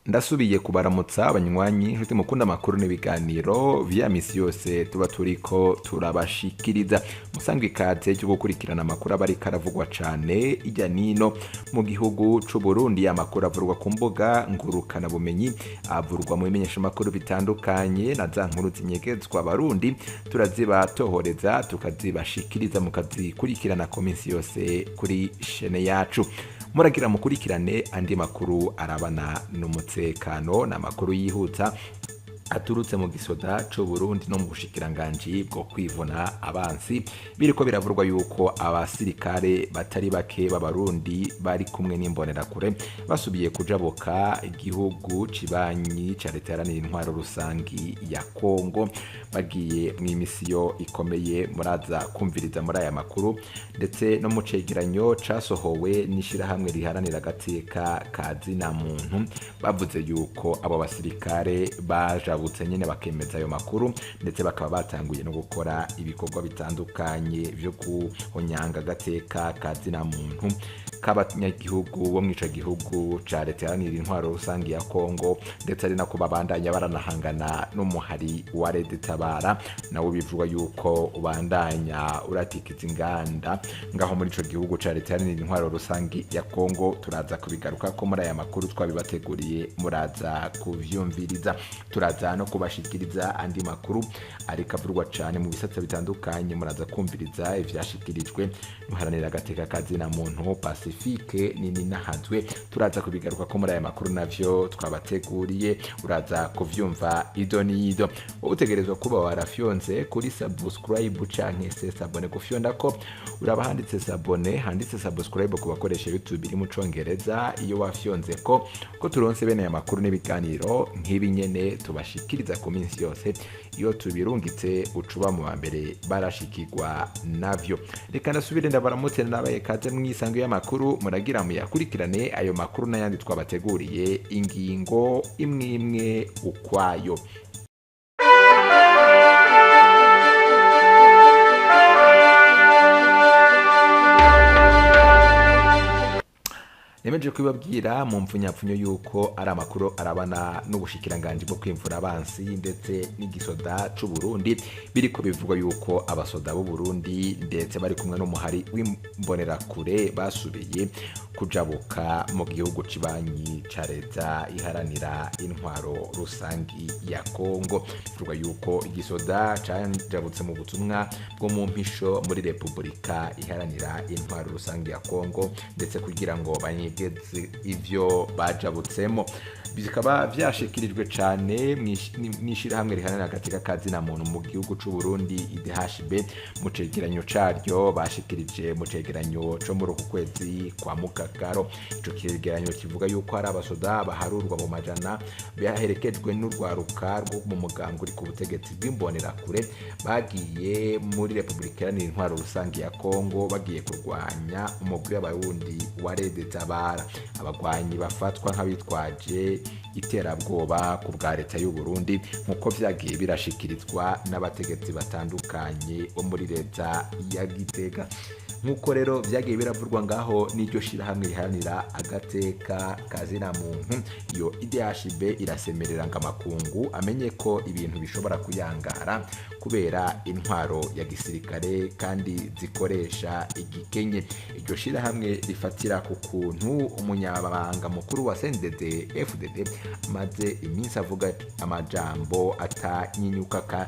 Ndasubiye kubaramutsa abanywanyi, inshuti mukunda amakuru n'ibiganiro vya misi yose tuba turiko turabashikiriza. Musangwa ikaze cyo gukurikirana amakuru aba ariko aravugwa cane ijya nino mu gihugu c'u Burundi. Amakuru avurwa ku mbuga ngurukana bumenyi, avurwa mu bimenyeshamakuru bitandukanye, na za nkuru zinyegezwa abarundi turazibatohoreza, tukazibashikiriza, mukazikurikirana ku minsi yose kuri shene yacu. Muragira mukurikirane andi makuru arabana n'umutekano n'amakuru yihuta aturutse mu gisoda c'u Burundi no mu bushikiranganji bwo kwivuna abansi. Biriko biravurwa yuko abasirikare batari bake b'abarundi bari kumwe n'imbonerakure basubiye kujabuka igihugu cibanyi ca leta iharanira intwaro rusangi ya Kongo, bagiye mw'imisiyo ikomeye. Muraza kumviriza muri aya makuru, ndetse no mu cegeranyo casohowe n'ishirahamwe riharanira agateka ka zina muntu, bavuze yuko abo basirikare bajabutse nyene, bakemeza ayo makuru, ndetse bakaba batanguye no gukora ibikorwa bitandukanye vyo guhonyanga agateka ka zina muntu k'abanyagihugu bo mw'ico gihugu ca leta iharanira intwaro rusangi ya Kongo, ndetse ari nako babandanya baranahangana n'umuhari wa Red Tabara, nawo bivugwa yuko ubandanya uratikiza inganda ngaho muri ico gihugu ca leta iharanira intwaro rusangi ya Kongo. Turaza kubigaruka ko muri aya makuru twabibateguriye, muraza kuvyumviriza. Turaza no kubashikiriza andi makuru ariko avurwa cane mu bisata bitandukanye. Muraza kumviriza ivyashikirijwe n'uharanira agateka ka zina muntu Pacifique Nininahazwe. Turaza kubigaruka ko muri aya makuru navyo twabateguriye, uraza kuvyumva ido n'ido. Wowe utegerezwa kuba warafyonze kuri subscribe canke se s'abonner. Gufyonda ko uraba handitse s'abonner, handitse subscribe ku bakoresha YouTube iri mu Congereza. Iyo wafyonze ko turonse bene aya makuru n'ibiganiro nk'ibi nyene tubashikiriza ku minsi yose, iyo tubirungitse ucuba mu ba mbere barashikirwa navyo. Reka ndasubire ndabaramutse, nabaye kaze mwisango y'amakuru. Muragira muyakurikirane ayo makuru n'ayandi twabateguriye, ingingo imwe imwe ukwayo. Nemeje kubibabwira mu mpfunyapfunyo yuko ari amakuru arabana n'ubushikiranganji bwo kwimvura abansi ndetse n'igisoda c'u Burundi. Biriko bivugwa yuko abasoda b'u Burundi ndetse bari kumwe n'umuhari w'imbonerakure basubiye kujabuka mu gihugu cibanyi ca leta iharanira intwaro rusangi ya Kongo. Bivugwa yuko igisoda cajabutse mu butumwa bwo mu mpisho muri Repubulika iharanira intwaro rusangi ya Kongo, ndetse kugira ngo banyegeze ivyo bajabutsemo. Bikaba vyashikirijwe cane mw'ishirahamwe riharanira agateka ka zina muntu mu gihugu c'u Burundi, IDHB, mu cegeranyo caryo bashikirije mu cegeranyo co muri uku kwezi kwa Mukakaro. Ico cegeranyo kivuga yuko hari abasoda baharurwa mu majana baherekejwe n'urwaruka rwo mu mugambwe uri ku butegetsi bw'imbonerakure bagiye muri Repubulika Iharanira Intwaro Rusangi ya Kongo, bagiye kurwanya umugwi w'abarundi wa Red Tabara, abagwanyi bafatwa nk'abitwaje iterabwoba ku bwa leta y'u Burundi, nk'uko vyagiye birashikirizwa n'abategetsi batandukanye bo muri leta ya Gitega. Nk'uko rero vyagiye biravurwa ngaho n'iryo shirahamwe riharanira agateka ka zina muntu, iyo IDHB irasemerera ngo amakungu amenye ko ibintu bishobora kuyangara kubera intwaro ya gisirikare kandi zikoresha igikenye. Iryo shirahamwe rifatira ku kuntu umunyabanga mukuru wa CNDD FDD amaze iminsi avuga amajambo atanyinyuka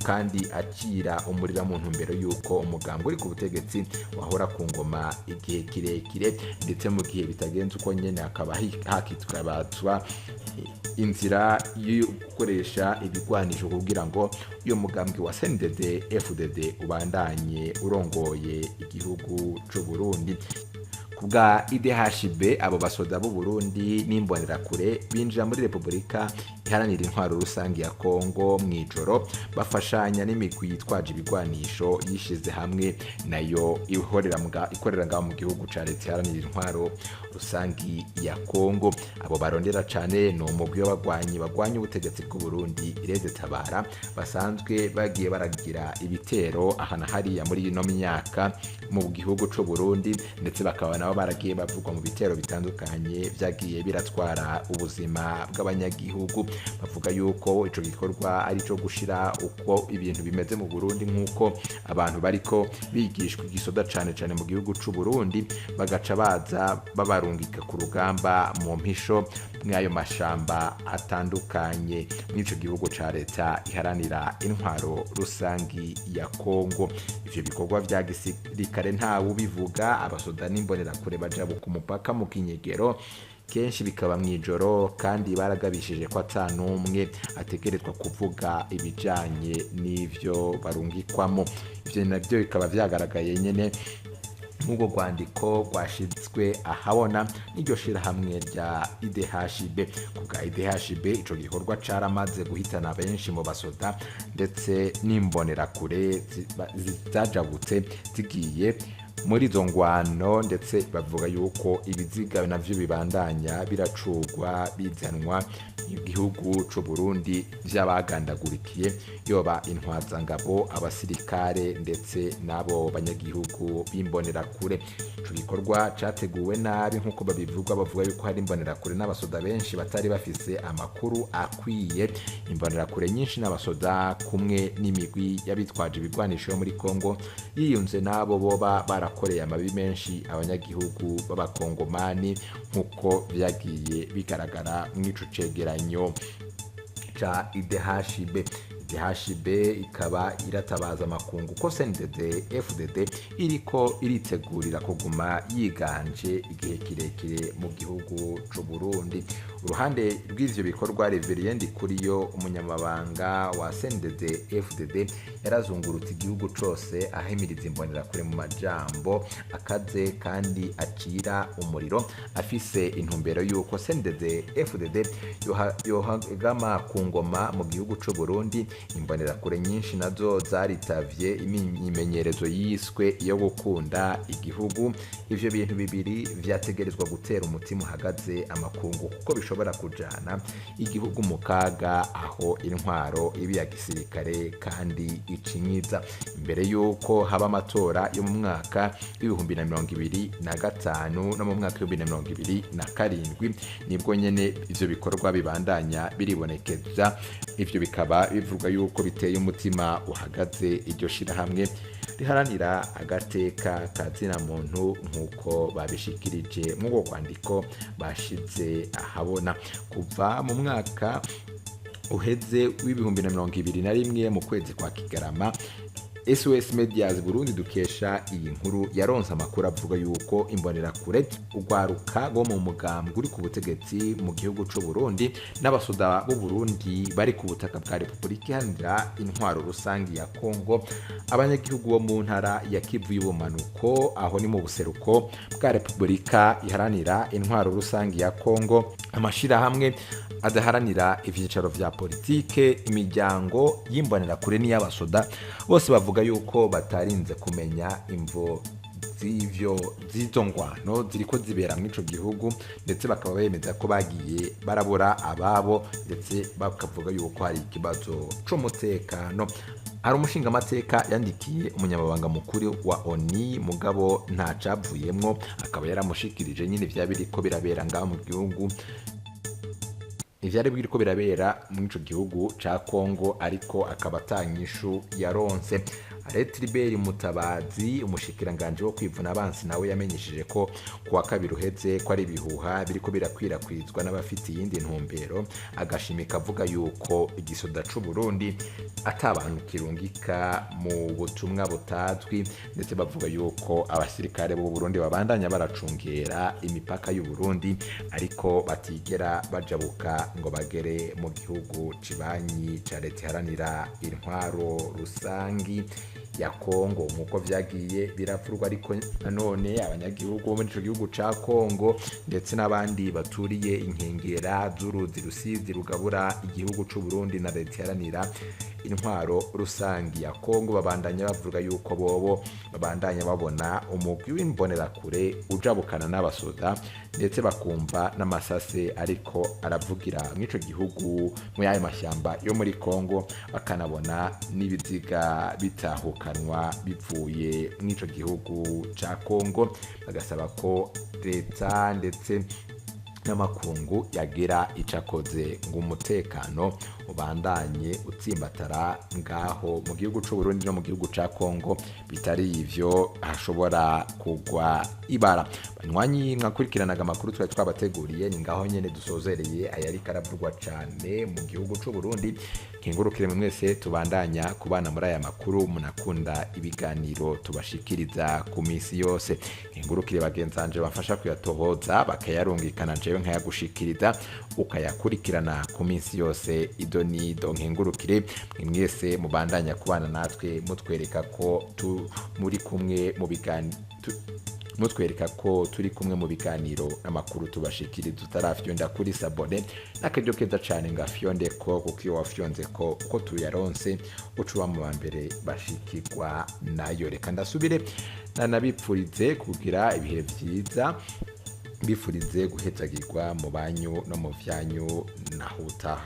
kandi acira umurira mu ntumbero y'uko umugambi uri ku butegetsi wahora ku ngoma igihe kirekire, ndetse mu gihe bitagenze uko nyene hakaba hakitwabazwa inzira yo gukoresha ibigwanisho kugira ngo uyo mugambwe wa CNDD FDD ubandanye urongoye igihugu c'u Burundi. Kubwa IDHB, abo basoda b'u Burundi n'imbonerakure binjira muri Repubulika Iharanira Intwaro Rusangi ya Kongo mw'ijoro, bafashanya n'imigwi yitwaje ibigwanisho yishize hamwe nayo ikorera ngaho mu gihugu ca leta iharanira intwaro rusangi ya Kongo. Abo barondera cane ni umugwi w'abagwanyi bagwanya ubutegetsi bw'u Burundi, Red Tabara, basanzwe bagiye baragira ibitero aha na hariya muri ino myaka mu gihugu c'u Burundi, ndetse bakaba nabo baragiye bavugwa mu bitero bitandukanye vyagiye biratwara ubuzima bw'abanyagihugu. Bavuga yuko ico gikorwa ari ico gushira uko ibintu bimeze mu Burundi, nk'uko abantu bariko bigishwa igisoda cane cane mu gihugu c'u Burundi, bagaca baza babarungika ku rugamba mu mpisho mw'ayo mashamba atandukanye mw'ico gihugu ca Leta Iharanira Intwaro Rusangi ya Kongo. Ivyo bikorwa vya gisirikare ntawe ubivuga. Abasoda n'imbonerakure bajabuka umupaka mu kinyegero, kenshi bikaba mw'ijoro, kandi baragabishije ko ata n'umwe ategerezwa kuvuga ibijanye n'ivyo barungikwamo. Ivyo navyo bikaba vyagaragaye nyene nk'ubwo rwandiko rwashizwe ahabona n'iryo shirahamwe rya IDHB. Ku bwa IDHB, ico gikorwa caramaze guhitana benshi mu basoda ndetse n'imbonerakure zajabutse zigiye muri izo ngwano, ndetse bavuga yuko ibiziga navyo bibandanya biracurwa bizanwa mu gihugu c'u Burundi vy'abagandagurikiye, yoba intwazangabo, abasirikare ndetse n'abo banyagihugu b'imbonerakure. Ico gikorwa categuwe nabi nk'uko babivuga. Bavuga yuko hari imbonerakure n'abasoda benshi batari bafise amakuru akwiye. Imbonerakure nyinshi n'abasoda kumwe n'imigwi y'abitwaje ibigwanisho yo muri Kongo yiyunze n'abo boba barakoreye amabi menshi abanyagihugu b'abakongomani, nk'uko vyagiye bigaragara mw'ico cegeranyo ca IDHB. IDHB ikaba iratabaza amakungu ko CNDD FDD iriko iritegurira kuguma yiganje igihe kirekire mu gihugu c'u Burundi. Uruhande rw'ivyo bikorwa, Reverien Ndikuriyo, umunyamabanga wa CNDD FDD, yarazungurutse igihugu cose ahimiriza imbonerakure mu majambo akaze kandi acira umuriro, afise intumbero y'uko CNDD FDD yohagama ku ngoma mu gihugu c'u Burundi. Imbonerakure nyinshi nazo zaritavye imyimenyerezo yiswe iyo gukunda igihugu. Ivyo bintu bibiri vyategerezwa gutera umutima uhagaze amakungu, kuko bishobora kujana igihugu mu kaga, aho intwaro iba iya gisirikare kandi icinyiza. Imbere y'uko haba amatora yo mu mwaka w'2025 no mu mwaka w'2027, nibwo nyene ivyo bikorwa bibandanya biribonekeza. Ivyo bikaba bivugwa yuko biteye umutima uhagaze iryo shirahamwe riharanira agateka ka zina muntu, nk'uko babishikirije mw'ubwo rwandiko bashize ahabona. Kuva mu mwaka uheze w'2021 mu kwezi kwa Kigarama, SOS Medias Burundi dukesha iyi nkuru yaronse amakuru avuga yuko imbonerakure, urwaruka rwo mu mugambwe uri ku butegetsi mu gihugu c'u Burundi, n'abasoda b'u Burundi bari ku butaka bwa Repubulika Iharanira Intwaro Rusangi ya Kongo, abanyagihugu bo mu ntara ya Kivu y'ubumanuko, aho ni mu buseruko bwa Repubulika Iharanira Intwaro Rusangi ya Kongo, amashirahamwe adaharanira ivyicaro vya politike, imiryango y'imbonerakure n'iy'abasoda, bose bavuga yuko batarinze kumenya imvo z'ivyo z'izo ngwano ziriko zibera muri ico gihugu, ndetse bakaba bemeza ko bagiye barabura ababo, ndetse bakavuga yuko hari ikibazo c'umutekano. Hari umushingamateka yandikiye umunyamabanga mukuru wa ONU, mugabo nta cavuyemwo. Akaba yaramushikirije nyine vya biriko birabera ngaho mu gihugu, ivyari biriko birabera muri ico gihugu ca Kongo, ariko akaba atanyishu yaronse. Tribert Mutabazi, umushikiranganje wo kwivuna abansi, nawe yamenyesheje ko kuwa kabiri uheze ko ari ibihuha biriko birakwirakwizwa n'abafite iyindi ntumbero, agashimika avuga yuko igisoda c'u Burundi ata bantu kirungika mu butumwa butazwi, ndetse bavuga yuko abasirikare b'u Burundi babandanya baracungera imipaka y'u Burundi, ariko batigera bajabuka ngo bagere mu gihugu cibanyi ca Leta Iharanira Intwaro Rusangi ya Kongo, nk'uko vyagiye biravurwa. Ariko nanone abanyagihugu bo muri ico gihugu ca Kongo ndetse n'abandi baturiye inkengera z'uruzi Rusizi rugabura igihugu c'u Burundi na Leta Iharanira Intwaro Rusangi ya Kongo babandanya bavuga yuko bobo babandanya babona umugwi w'imbonerakure ujabukana n'abasoda, ndetse bakumva n'amasase ariko aravugira mw'ico gihugu, muri ayo mashyamba yo muri Kongo, bakanabona n'ibiziga bitahukanwa. kwirukanwa bivuye mw'ico gihugu ca Kongo, bagasaba ko leta ndetse n'amakungu yagira ico akoze ngo umutekano ubandanye utsimbatara ngaho mu gihugu c'u Burundi no mu gihugu ca Kongo. Bitari ivyo, hashobora kugwa ibara. Banywanyi mwakurikiranaga amakuru twari twabateguriye, ni ngaho nyene dusozereye ayariko aravurwa cane mu gihugu c'u Burundi. Nkengurukire mwe mwese tubandanya kubana muri aya makuru, munakunda ibiganiro tubashikiriza ku minsi yose. Nkengurukire bagenzanje bafasha kuyatohoza, bakayarungikana, jewe nkayagushikiriza ukayakurikirana ku minsi yose ido nido. Nkengurukire mwe mwese mubandanya kubana natwe, mutwereka ko tu muri kumwe mu biganiro, mutwereka ko turi kumwe mu biganiro n'amakuru tubashikiriza. Utarafyonda kuri s'abonner, n'akaryo keza cane ngo afyonde ko, kuko iyo wafyonze ko uko tuyaronse uca uba mu ba mbere bashikirwa nayo. Reka ndasubire nanabipfurize kugira ibihe vyiza, bifurize guhezagirwa mu banyu no mu vyanyu. Nahutaha.